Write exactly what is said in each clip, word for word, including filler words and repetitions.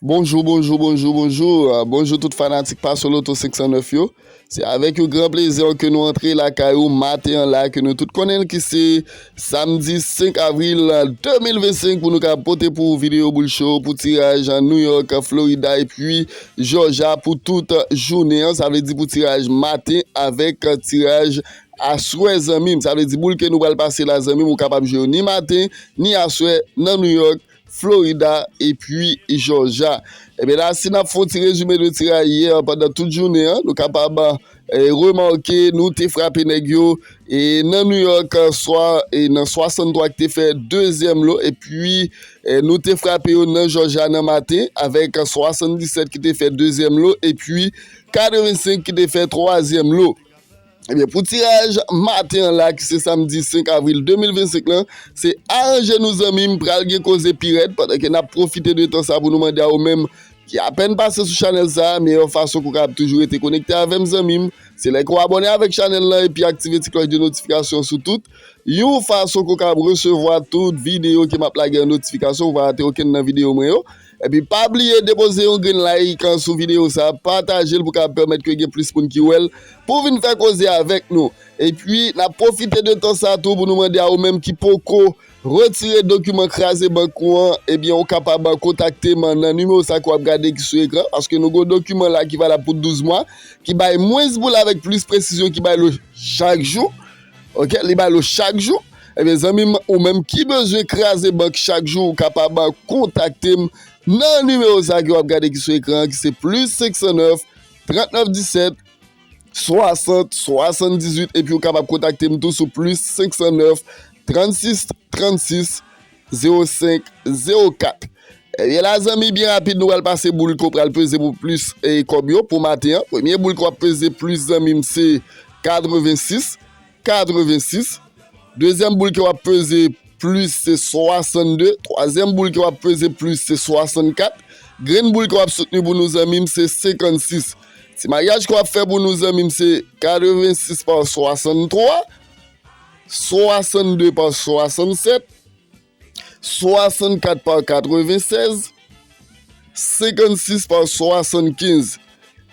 Bonjou, bonjou, bonjou, bonjou. Ah, bonjou tout fanatik Paso Loto senk san nèf yo. Se avèk yon gran plezi ke nou antre lakay ou maten an la, ke nou tout konnen ki se samdi senk avril de mil vennsenk, pou nou ka pote pou ou videyo boul cho pou tiraj New York, Florida epi Georgia pou tout jounen an. Sa vle di pou tiraj maten avèk tiraj aswè, zanmi m. Sa vle di boul ke nou pral pase la, zanmi m, ou kapab jwe yo ni maten, ni aswè nan New York, Florida epi Georgia. Ebyen la, si n ap fè yon ti rezime de tiraj yè pandan tout jounen an, nou kapab, eh, remake nou te frape nèg yo, e nan New York, swa, e nan swasanntwa ki te fè dezyèm lo, epi, eh, nou te frape yo nan Georgia nan maten, avèk swasanndisèt ki te fè dezyèm lo, epi katrevensenk ki te fè twazyèm lo. Ebyen, pou tiraj maten an la, ki se samdi senk avril de mil vennsenk lan, se aranje nou, zanmi m, pral gen koze pi rèd, pandan ke n ap pwofite de tan sa pou nou mande a ou menm ki apèn pase sou chanèl sa, meyè fason ke w kapab toujou rete konekte avè m, zanmi m, se lè ke w abòne avèk chanèl lan epi aktive ti klòch de notifikasyon sou tout, yon fason ke w kapab resevwa tout videyo ke m ap lage an notifikasyon, ou pa rate okenn nan videyo mwen yo. Epi pa bliye depoze yon grenn like sou videyo sa, pataje l pou kapab pèmèt ke gen plis moun ki wè l, pou vin fè koze avèk nou. Epi n ap pwofite de tan sa tou pou nou mande a ou menm ki poko retire dokiman kraze bank ou an, ebyen ou kapab kontakte m nan nimewo sa ke w ap gade ki sou ekran, paske nou gen yon dokiman la ki valab pou douz mwa, ki bay mwens boul avèk plis presizyon, ki bay lo chak jou. Ok, li bay lo chak jou. Ebyen, zanmi m, ou menm ki bezwen kraze bank chak jou, ou kapab kontakte m nan nimewo sa ke w ap gade ki sou ekran an, ki se plis senk san nèf, trant nèf disèt, swasant, swasanndizuit, epi ou kapab kontakte m tou sou plis senk san nèf, trannsis, trannsis, zewo senk, zewo kat. Ebyen la, zanmi, byen rapid, nou pral pase boul ke w pral peze pou plis, e, kòb yo pou maten an. Premye boul ke w ap peze plis, zanmi m, se katrevensis, katrevensis. Dezyèm boul ke w ap peze plis, se swasannde. Twazyèm boul ke w ap peze plis, se swasannkat. Grenn boul ke w ap soutni pou nou, zanmi m, se senkannsis. Ti maryaj ke w ap fè pou nou, zanmi m, se katrevensis pa swasanntwa, swasannde pa swasannsèt, swasannkat pa katrevensèz, senkannsis pa swasannkenz.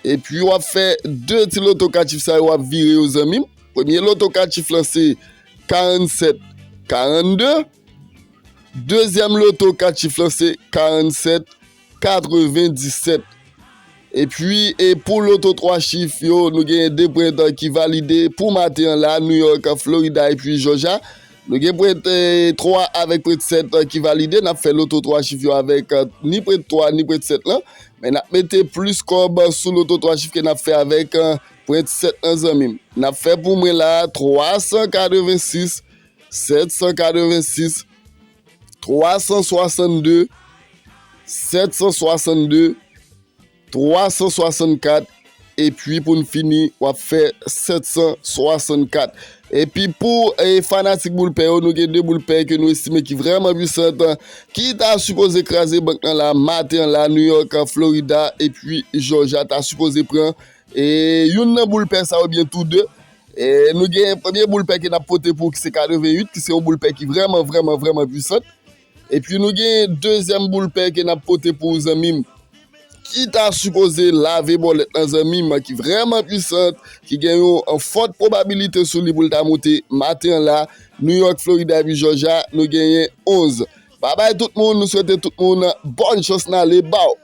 Epi w ap fè de ti loto kat chif sa yo, w ap vire yo, zanmi m. Premye loto kat chif lan se karannsèt karannde. Dezyèm loto kat chif lan se karannsèt katrevendisèt. Epi, e pou loto twa chif yo, nou genyen de pwent, e, ki valide pou maten an la, New York, Florida epi Georgia. Nou gen pwent, e, twa avèk pwent sèt, e, ki valide. N ap fè loto twa chif yo avèk, e, ni pwent twa, ni pwent sèt lan. Men n ap mete plis kòb sou loto twa chif ke n ap fè avèk, e, pwent sèt lan, zanmi m. N ap fè pou mwen la, twa san katrevensis, sèt san katrevensis, twa san swasannde, sèt san swasannde, twa san swasannkat, epi pou n fini, w ap fè sèt san swasannkat. Epi pou, e, fanatik boul pè yo, nou gen de boul pè ke nou estime ki vrèman pwisant, ki ta sipoze kraze bank lan la, maten an la, New York, Florida, epi Georgia ta sipoze pran, e, youn nan boul pè sa yo, oubyen tou de. E, nou gen premye boul pè ke n ap pote pou ou ki se katreventuit, ki se yon boul pè ki vrèman, vrèman, vrèman pwisant. Epi nou gen dezyèm boul pè ke n ap pote pou ou, zanmi m, ki ta sipoze lave bòlèt lan, zanmi m, ki vrèman pwisant, ki gen yon, yon fòt pwobabilite sou li pou l ta monte maten an la, New York, Florida epi Georgia, nou genyen onz. Babay tout moun, nou swete tout moun bòn chans, n ale ba w.